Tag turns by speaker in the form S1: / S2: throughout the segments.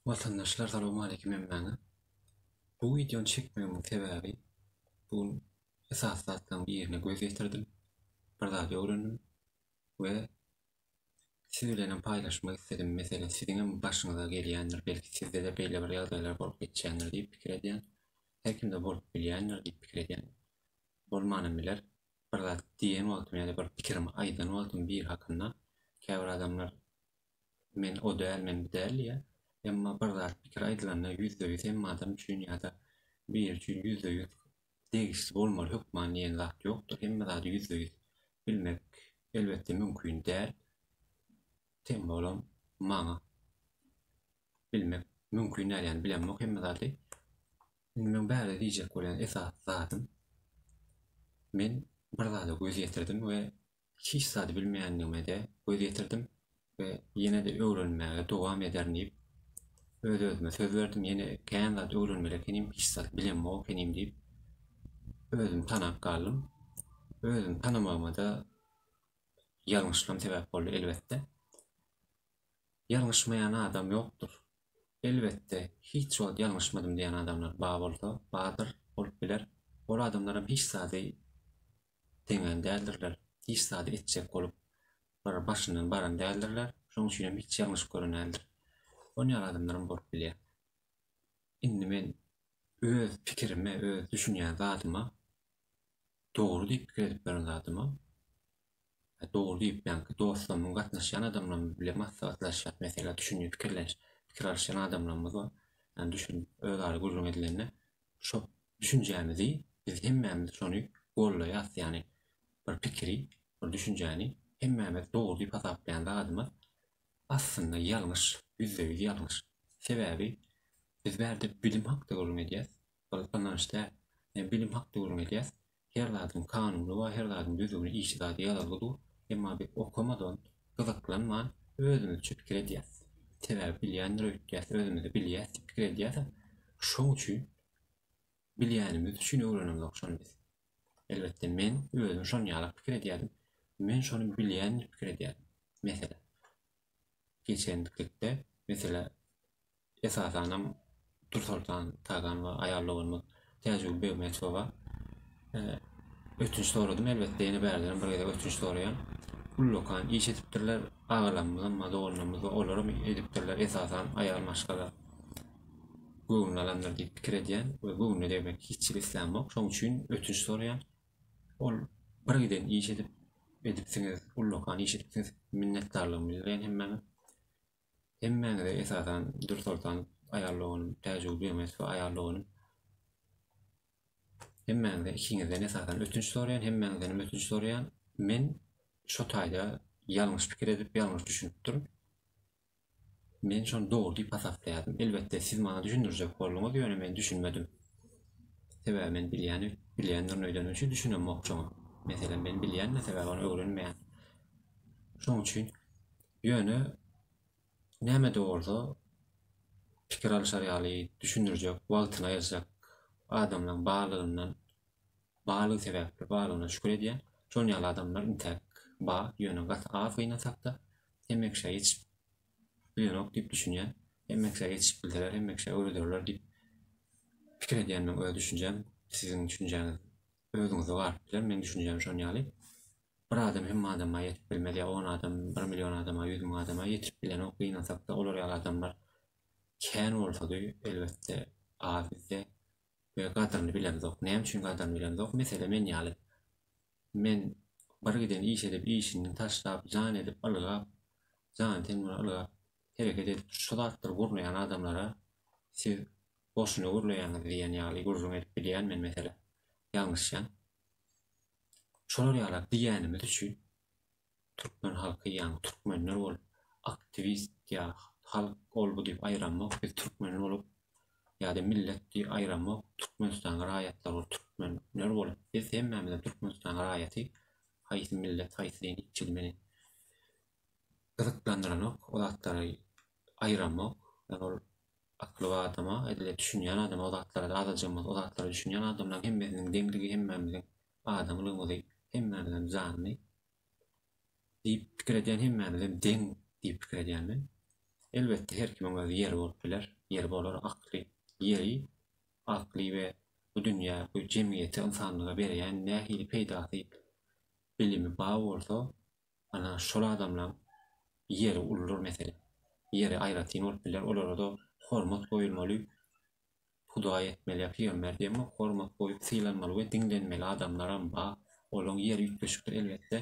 S1: Watandaşlar salowmaleýkim hemmäňe. Bu wideony çekmegimiň sebäbi bu gün esasy zatlaryň birine göz ýetirdim. Bir zady öwrendim we siz bilenem paýlaşmak isledim. Meselem siziňem başyňyza gelýändir, belki sizde-de beýle bir ýagdaýlar bolup geçýändir diýip pikir edýän. Her kimde bolup bilýändir diýip pikir edýän. Bolmanam biler. Bir zat diýen wagtym ýa-da bir pikirimi aýdan wagtym biri hakynda käbir adamlar Men o däl, men bu däl diýýär. Emma bir zat pikir aýdylanda 100% hemme adam üçin ýa-da biri üçin 100% degişli bolmaly hökman diýen zat ýokdur. Hemme zady 100% bilmek elbetde mümkin däl. Tem bolam maňa bilmek mümkin däl, ýagny bilemok hemme zady. Indi meň bärde diýjek bolýan esasy zadym men bir zada göz ýetirdim we hiç zady bilmeýändigime-de göz ýetirdim we ýene-de öwrenmäge dowam ederin diýip, öz-özüme söz berdim. Ýene kän zat öwrenmeli ekenim, hiç zat bilemok ekenim diýip, özümi tanap galdym. Özümi tanamagyma-da ýalňyşlygym sebäp boldy, elbetde. Ýalňyşmaýan adam ýokdur. Elbetde, hiç wagt ýalňyşmadym diýen adamlar bar bolsa, bardyr, bolup biler. Ol adamlaram hiç zady deňän däldirler. Hiç zady etjek bolup bir başyndan baran däldirler. Şonuň üçin hem hiç ýalňyşyp gören däldir. Ol ýaly adamlaram bolup bilýär. Indi men öz pikirime, öz düşünýän zadyma dogry diýip pikir edip ýören zadyma dogry diýip ýaňky dostlarymyň gatnaşýan adamlarym bilen maslahatlaşýan mesela düşünip pikirleniş pikir alyşýan adamlarymyz bar. Ýani düşünip özara gürrüň edilende Şo düşünjämizi biz hemmämiz şony gollaýas, ýagny bir pikiri, bir düşünjäni hemmämiz dogry diýip hasaplaýan zadymyz aslynda ýalňyş, 100% ýalňyş. Sebäbi biz bärde bilim hakda gürrüň edýäs, bir ynanç däl. Ýagny bilim hakda gürrüň edýäs. Her zadyň kanuny bar, her zadyň düzgüni, işi zady ýazylgy dur. Emma biz okamadan, gyzyklanman özümizçe pikir edýäs. Sebäbi bilýändir öýtýäs, özümizi bilýäs diýip pikir edýäs. Şoň üçin bilýänimiz üçin öwrenemzok şony biz. Elbetde men özüm şon ýalak pikir edýärdim. Men şony bilýän diýip pikir edýärdim. Meselem, geçenlikde mesela Esasanam Dürsoltan Taganowa aýal doganymyz Täjigül Begmetowa ötünç soradym. Elbetde ýene bärdenem bir gezek ötünç soraýan. Ullakan iş edipdirler. Agalarymyzam bar, doganlarymyz bar, olaram edipdirler. Esasan aýal maşgala göwnüni alandyr diýip pikir edýän we göwnüne degmek hiç hili islämok. Şonuň üçin ötünç soraýan. Ol bir giden iş edip edipsiňiz, ullakan iş edipsiňiz. Minnetdarlygymy bildirýän hemmäňe. Hemmäňize esasan Dürsoltan aýal doganym, Täjigül Begmetowa aýal doganym. Hemmäňize ikiňizden esasan ötünç soraýan, hemmäňizdenem ötünç soraýan. Men şo taýda ýalňyş pikir edip, ýalňyş düşünipdirin. Men şony dogry diýip hasaplaýardym. Elbetde siz maňa düşündirjek bolduňyz, ýöne men düşünmedim. Sebäbi men bilýän, bilýändirin öýdenim üçin düşünemok şoňa. Meselem men bilýän, sebäbi ony öwrenmeýän. Şoň üçin Ýöne näme-de bolsa pikir alyşar ýaly, düşündirjek, wagtyny aýyrjak adamlaryň barlygyndan, barlygy sebäpli barlygyna şükür edýän. Şonuň ýaly adamlar intäk bar, ýöne gaty az gynansak-da, hemme kişä ýetişip bilenok diýip düşünýän. Hemme kişä ýetişip bilseler, hemme kişä öwrederler diýip pikir edýän meň öz düşünjäm. Siziň düşünjäňiz özüňize galyp biler, meň düşünjäm şonuň ýaly. Bir adam hemme adama ýetip bilmez ýa on adam bir million adama 100 müň adama ýetip bilenok gynansakda olar ýaly adamlar kän bolsady elbetde az bizde we gadyryny bilemzok. Näme üçin gadyryny bilemzok? Mesele men ýaly. Men bir giden iş edip işini taşlap jan edip ylgap jan ten bilen ylgap hereket edip şu zatlary gurnaýan adamlara siz boşuna gürleýäňiz diýen ýaly gürrüň edip bilýän men mesele. Ýalňyşýan. Şolar ýalak diýýänimiz üçin türkmen halky ýaňy türkmenler bolup aktiwist ýa halk ol bu diýip aýyramok biz türkmen bolup ýa-da millet diýip aýyramok Türkmenistanyň raýatlary bolup türkmenler bolup biz hemmämizem Türkmenistanyň raýaty haýsy millet haýsy din hiç hili meni gyzyklandyranok o zatlary aýyramok ýa ol Akly bar adama, edil düşünýän adama o zatlara azajygymyz o zatlara düşünýän adamlaryň hemmesiniň deňligi hemmämiziň adamlygymyzy hemmämizem janly diýip pikir edýän hemmämizem deň diýip pikir edýän men. Elbetde her kimiň öz ýeri bolup biler, ýeri bolar akly, ýeri, akly we bu dünýä, bu jemgyýete, ynsanlyga berýän nähili peýdasy, bilimi bar bolsa, ana şol adamlaň ýeri uludyr meselem. Ýeri aýratyn bolup biler, olara-da hormat goýulmaly, Hudaý etmeli ýa pygamber diýemok, hormat goýup sylanmaly we diňlenmeli adamlaram bar. Olaň ýeri üýtgeşikdir elbetde.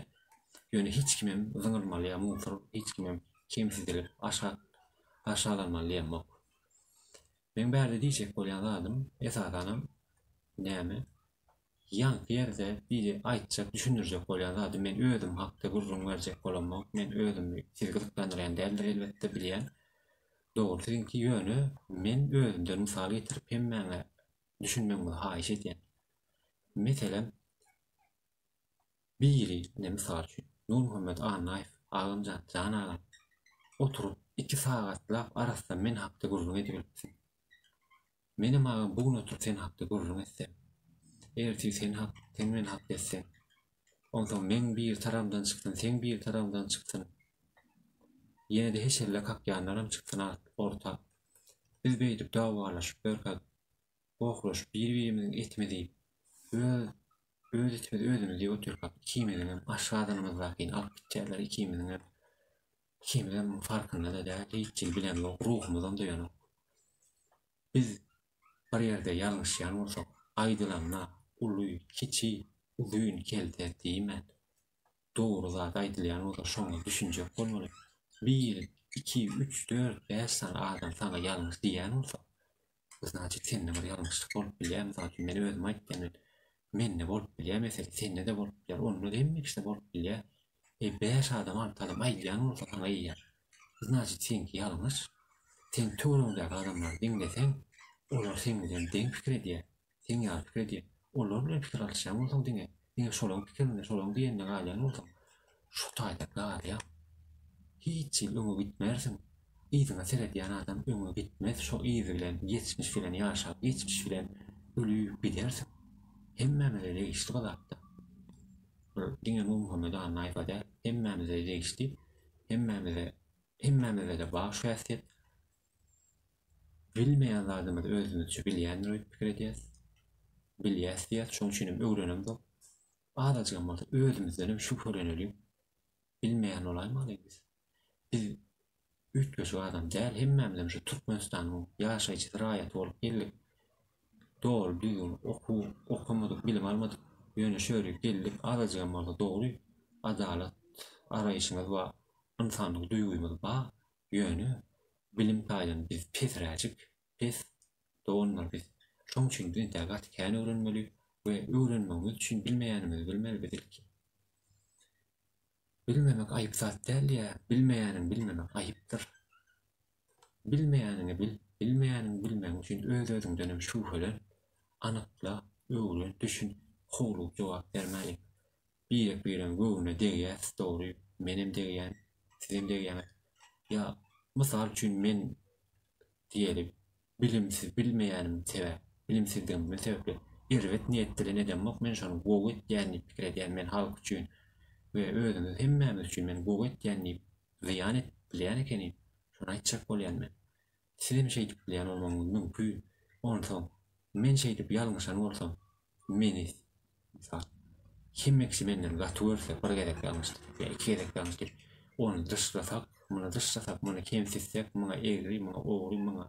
S1: Ýöne hiç kimem zyňylmaly ýa mugthor, hiç kimem kemsidilip aşak aşalanmaly diýemok. Meň bärde diýjek bolýan zadym esasanam näme? Ýaňky ýerde diýjek aýtjak düşündirjek bolýan zadym men özüm hakda gürrüň berjek bolamok. Men özümi sizi gyzyklandyrýan däldir elbetde bilýän. Dogry siziňki ýöne men özümden mysal getirip hemmäňe düşünmegiňizi haýyş edýän. Meselem biri ine mysal üçin Nurmuhammet Annaýew agamjan jan agam oturyp iki sagatlap arassa men hakda gürrüň edibilipsiň. Menem agam bu gün oturyp sen hakda gürrüň etsem. Ertir sen hak sen men hakda etseň. Onsoň meň bir taramdan çyksyn seň bir taraňdan çyksyn. Ýene-de heşelle kakýanlaram çyksyn orta. Biz beýdip dawalaşyp ýörkäk, gohlaşyp bir-birimiziň etimizi iýip, öz öz etimizi özümiz iýip otyrkak, ikimiziňem aşgazanymyzdakyny alyp gitýärler, ikimiziňem ikimizem muň farkynda-da däl, hiç hili bilemzok, ruhumyzam duýanok. Biz bir ýerde ýalňyşýan bolsak, aýdylanda uly, kiçi, uzyn, kelte diýmän, dogry zat aýdylýan bolsa şoňa düşünjek bolmaly. Bir, iki, üç, dört, bäş sany adam saňa ýalňyş diýýän bolsa, znaçit sende bir ýalňyşlyk bolup bilýär. Mysal üçin men özüm aýtýan men mende bolup bilýär mesele, sende-de bolup bilýär, onda-da hemme kişide bolup bilýär. E bäş adam alty adam aýdýan bolsa saňa eýýäm znaçit seňki ýalňyş. Sen töweregiňdäki adamlary diňleseň, olar seň bilen deň pikir edýär. Seň ýaly pikir edýän. Olar bilen pikir alyşýan bolsaň diňe, diňe şolaň pikirinde, şolaň diýenine galýan bolsaň, şo taýda galýaň. Hiç hili öňe gitmersiň. Yzyňa seredýän adam öňe gitmez, şo yzy bilen, geçmiş bilen ýaşap, geçmiş bilen ölüp gidersiň. Hemmämize degişli bu zatda. Bir diňe Nurmuhammet Annaýewe däl, hemmämize degişli. Hemmämize, hemmämizde-de bar şu häsiýet. Bilmeýän zadymyzy özümizçe bilýändir öýdüp pikir edýäs. Bilýäs diýýäs, şonuň üçin hem öwrenemzok. Azajygam bolsa özümizdenem şübheleneliň. Bilmeýän bolaýmalyň biz. Biz üýtgeşik adam däl, hemmämizem şu Türkmenistanyň ýaşaýjysy, raýaty bolup geldik. Doly düzgün okuw okamadyk, bilim almadyk. Ýöne şöyle geldik, azajygam bolsa dogry, adalat araýşymyz bar, ynsanlyk duýgymyz bar. Ýöne bilim taýdan biz pesräjik, pes doganlar biz. Şoň üçin biz entäk gaty kän öwrenmeli we öwrenmegimiz üçin bilmeýänimizi bilmeli biz ilki. Bilmemek aýyp zat däl diýýär, bilmeýäniňi bilmemek aýypdyr. Bilmeýäniňi bil, bilmeýäniňi bilmegiň üçin öz-özüňdenem şübhelen, anykla, öwren, düşün, howlugyp jogap bermäliň. Birek-biregiň göwnüne degýäs dogry menem degýän sizem degýäňiz. Ýa mysal üçin men diýeli bilimsiz bilmeýänim sebäp bilimsizligim sebäpli erbet niýet bilen edemok men şony gowy etýän diýip pikir edýän men halk üçin we özümiz hemmämiz üçin men gowy etýän diýip zyýan edip bilýän ekenim şony aýtjak bolýan men. Sizem şeýdip bilýän bolmagyňyz mümkin. Onsoň men şeýdip ýalňyşan bolsam meni mysal hemme kişi menden gaty görse bir gezek ýalňyşdyk ýa iki gezek ýalňyşdyk ony dyşlasak muny dyşlasak muny kemsitsek muňa egri muňa ogry muňa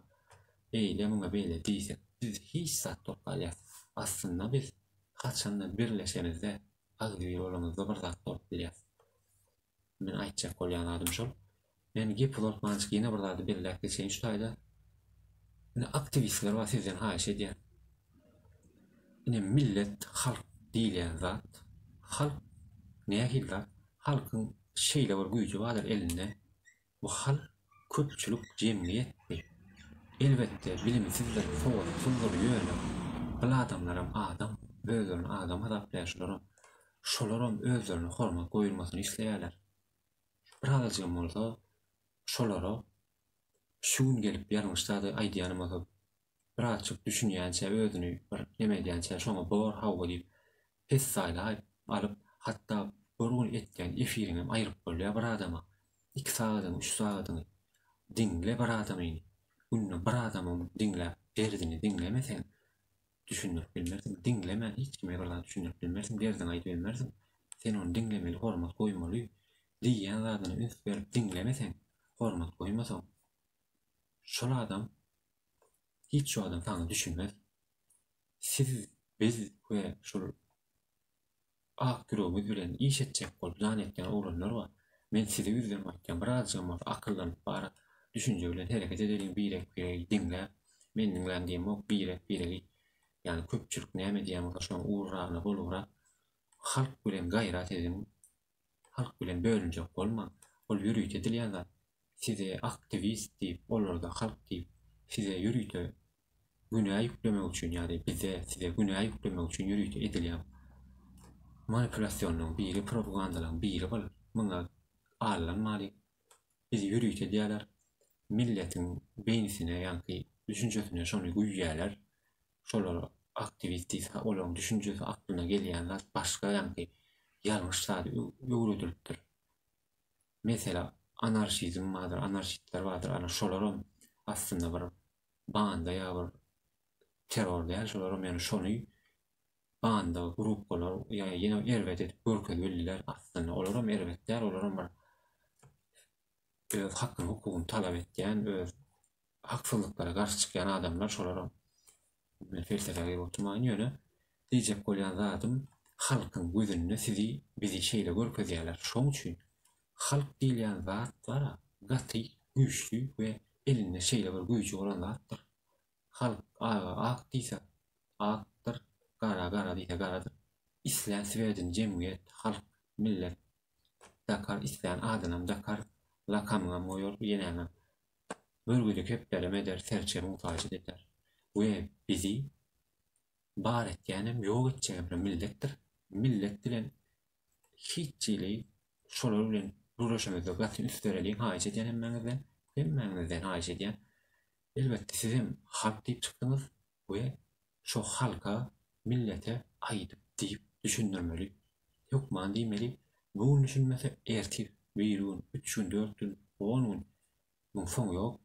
S1: eýle muňa beýle diýsek biz hiç zat bolup galýas aslynda biz haçanda birleşemizde agzybir bolamyzda bir zat bolup bilýäs Men aýtjak bolýan zadym şol. Men gep uzaltmanjyk ýene bir zady belläp geçeýin şu taýda. Ine aktiwistler bar sizden haýyş edýän. Ine millet, halk diýilýän zat. Halk nähili zat? Halkyň şeýle bir güýji bardyr elinde. Bu halk köpçülik jemgyýetdi. Elbetde bilimsizdir, sowatsyzdyr ýöne bul adamlaram adam, özlerini adam hasaplaýar şularam. Şolaram özlerine hormat goýulmasyny isleýärler. Birazajygam bolsa şolara şu gün gelip ýalňyş zady aýdýanam bolsa birazjyk düşünýänçä özüni bir neme edýänçä şoňa bor hawa diýip pessaýlaýyp alyp hatda bir gün etýän efiriňem aýryp bolýar bir adama iki sagadyňy üç sagadyňy. Diňle bir adamyny. Günde bir adamyň diňläp derdini diňlemeseň düşündirip bilmersiň. Diňlemän hiç kime bir zat düşündirip bilmersiň, derdiňi aýdyp bilmersiň. Sen ony diňlemeli, hormat goýmaly. Diýýän zadyna üns berip diňlemeseň, hormat goýmasaň, şol adam hiç wagtam saňa düşünmez. Siz, biz we şol ak ýüregimiz bilen iş etjek bolup jan etýän oglanlar bar. Men sizi ýüzlenip aýtýan, birazjygam bolsa akyllanyp bara düşünje bilen hereket edeliň birek-biregi diňläp, men diňläň diýemok, birek-biregi ýagny köpçülik näme diýýän bolsa şonuň ugruna bolubrak halk bilen gaýrat ediň, halk bilen bölünjek bolmaň. Ol ýörite edilýän zat. Size aktiwist diýip, olarda halk diýip, size ýörite günä ýüklemek üçin ýa-da bize, size günä ýüklemek üçin ýörite edilýän manipulýasionlaryň biri, propagandalaryň biri bul. Muňa aldanmalyň. Bizi ýörite edýärler. Milletiň beýnisine, ýaňky düşünjesine şony güýýärler. Şolar aktiwist diýse, olaryň düşünjesi aklyna gelýän zat başga ýaňky ýalňyş zady öwredilipdir. Mesela anarşizm bardyr, anarşistler bardyr, ana şolaram aslynda bir banda ýa bir terror däl, şolaram ýöne şony banda, gruppalar ýa ýene erbet edip görkezip bildiler aslynda. Olaram erbet däl, olaram bir öz hakyny, hukugyny talap etýän, öz haksyzlyklara garşy çykýan adamlar şolaram. Men felsefä girip oturmaýyn ýöne diýjek bolýan zadym halkyň gözünde sizi bizi şeýle görkezýärler. Şoň üçin halk diýilýän zat bara gaty güýçli we elinde şeýle bir güýji bolan zatdyr. Halk aga ak diýse akdyr, gara gara diýse garadyr. Islän swedini jemgyýet, halk, millet dakar, islän adynam dakar, lakamyňam goýar, ýenäňem. Bürgüdi kepderem eder, serçe muhtaç eder. We bizi bar etýänem, ýok etjegem bir milletdir. Millet bilen hiç hili şolar bilen gürleşemizde gaty üns bereliň, haýyş edýän hemmäňizden, hemmäňizden haýyş edýän. Elbetde sizem halk diýip çykdyňyz we şo halka, millete aýdyp, diýip düşündirmeli. Hökman diýmeli, bu gün düşünmese ertir, birigün, üç gün, dört gün, on gün Muň soňy ýok.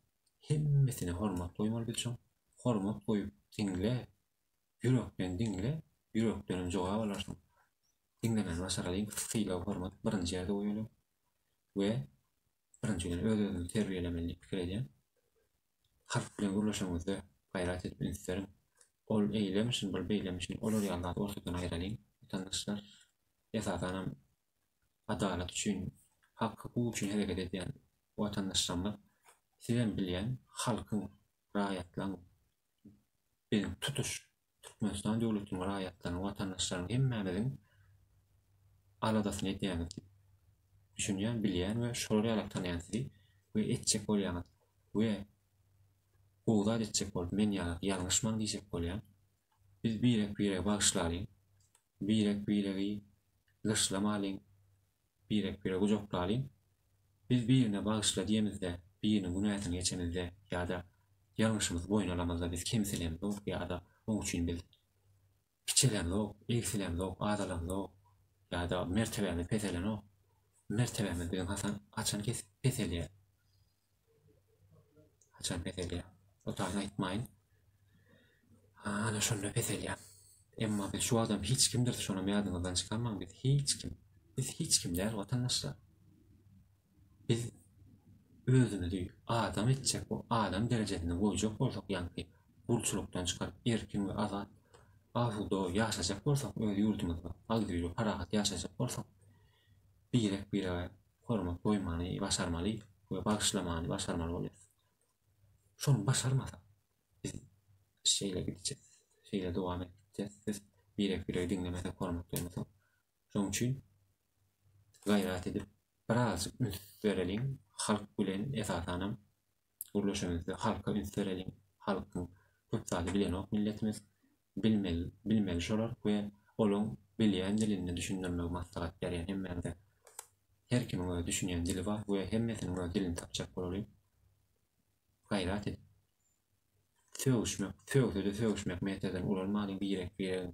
S1: Hemmesine hormat goýmaly biz şoň. Hormat goýup diňle. Ýürekden diňle, ýürekdenem jogap alarsyň. Diňlemäni başaralyň, sylag hormat birinji ýerde goýalyň. We birinji bilen öz-özümizi terbiýelemeli diýip pikir edýän. Halk bilen gürleşeňizde gaýrat edip üns beriň. Ol eýlemişin, bul beýlemişin, olar ýaly zady ortadan aýralyň, watandaşlar. Esasanam adalat üçin, hak-hukuk üçin hereket edýän watandaşlarymyz, sizem bilýän, halkyň, raýatlaryň, biziň tutuş Türkmenistan döwletiniň raýatlarynyň, watandaşlarynyň hemmämiziň aladasyny edýäňiz diýip düşünýän, bilýän we şolar ýalak tanaýan sizi we etjek bolýaňyz we gowy zat etjek bolup men ýalak ýalňyşmaň diýjek bolýan. Biz birek-biregi bagyşlalyň, birek-biregi gyşlamalyň, birek-biregi gujaklalyň. Biz birine bagyşla diýemizde, biriniň günäsini geçemizde ýa-da ýalňyşymyzy boýun alamyzda biz kemsilemzok ýa-da oň üçin biz kiçelemzok, egsilemzok, azalamzok ýa-da mertebämiz peselenok. Mertebämiz biziň hasan haçan peselýär? Haçan peselýär? O taýyny aýtmaýyn. Ana şonda peselýär. Emma biz şu wagtam hiç kimdiris, şonam ýadyňyzdan çykarmaň, biz hiç kim. Biz hiç kim däl watandaşlar. Biz özümizi adam etjek, adam derejesinde goýjak bolsak, ýaňky gulçulykdan çykaryp erkin we azat, asuda ýaşajak bolsak öz ýurdumyzda, agzybir parahat ýaşajak bolsak, birek-birege hormat goýmany başarmaly we bagyşlamany başarmaly bolýarys. Şony başarmasak, biz şeýle gidjek, şeýle dowam edip gidjek. Biz birek-biregi diňlemesek, hormat goýmasak. Şonuň üçin gaýrat edip birazajyk üns bereliň, halk bilen esasanam gürleşemizde halka üns bereliň. Halkyň köp zady bilenok milletimiz. Bilmeli, bilmeli şolar we olaň bilýän dilinde düşündirmegi maslahat berýän hemmäňize. Her kimiň öz düşünýän dili bar we hemmesiniň öz dilini tapjak bolalyň. Gaýrat edip. Sögüşmek, sögse-de sögüşmek metodyn ulanmalyň birek-biregiň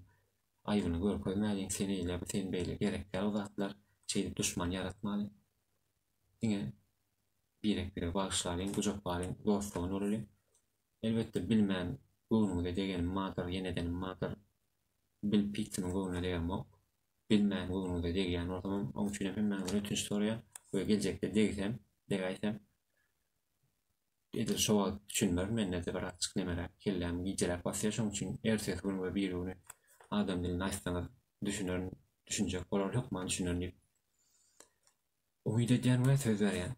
S1: aýbyny görkezmäliň, sen eýle, sen beýle gerek däl o zatlar. Şeýdip duşman ýaratmalyň. Diňe. Birek-biregi bagyşlalyň, gujaklalyň, dost-dogan bolalyň. Elbetde bilmän göwnüňize degenim bardyr, ýene edenim bardyr. Bilip hiç kimiň göwnüne degemok. Bilmän göwnüňize degýän bolsamam, oň üçinem hemmäňizden ötünç soraýan we geljekde degsem, degäýsem, edil şo wagt düşünmerin, mende-de birazjyk nemeräk, kelläm gijeräk basýar, şoň üçin ertesi gün we birigüni adam dilinde aýtsaňyz düşünerin, düşünjek bolaryn, hökman düşünerin diýip umyt edýän we söz berýän.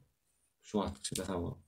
S1: Şu wagtlykça-da sag boluň.